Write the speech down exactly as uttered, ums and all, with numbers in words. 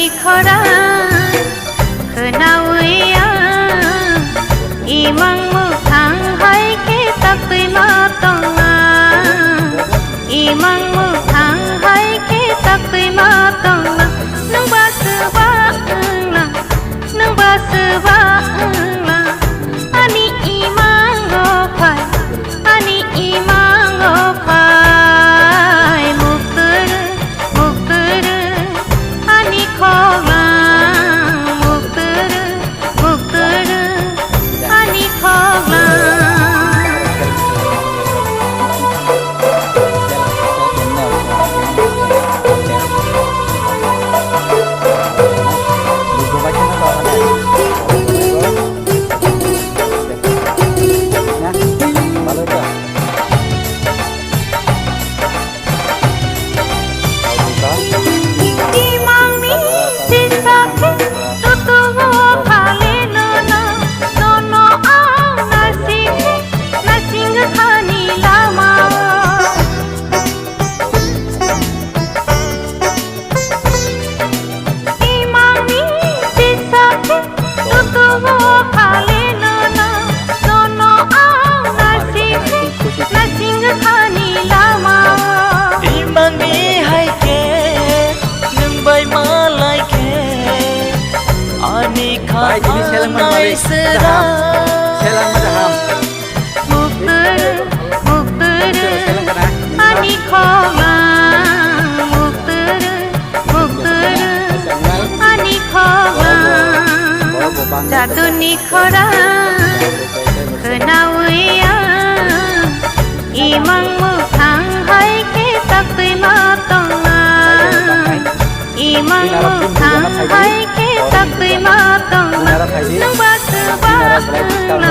Khorang khwnawi ang, imang mwkhang hai khe taktwi ma tongna, imang mwkhang hai khe taktwi ma tongna, nwng ba swba wngna, nwng ba swba wngna, ani imango phai, ani imango phai, muktwrwng, muktwrwng, ani khorang, muktwrwng, muktwrwng, ani khorang. Imangni sisa khe tutungo phale nono, nono ang nasing khe, nasing khani lama. Imangni hai khe, nwng bai malai khe, ani kha Bai, tini seleng man nai malik. Sera. Seleng man ham. Muktwrwng, muktwrwng, ani khorang, muktwrwng, muktwrwng, ani khorang. Jaduni khorang, khwnawi ang, imang mwkhang hai khe taktwi ma tongnai. Imang mwkhang hai khe taktwi ma tongma, nwng ba swba wngna,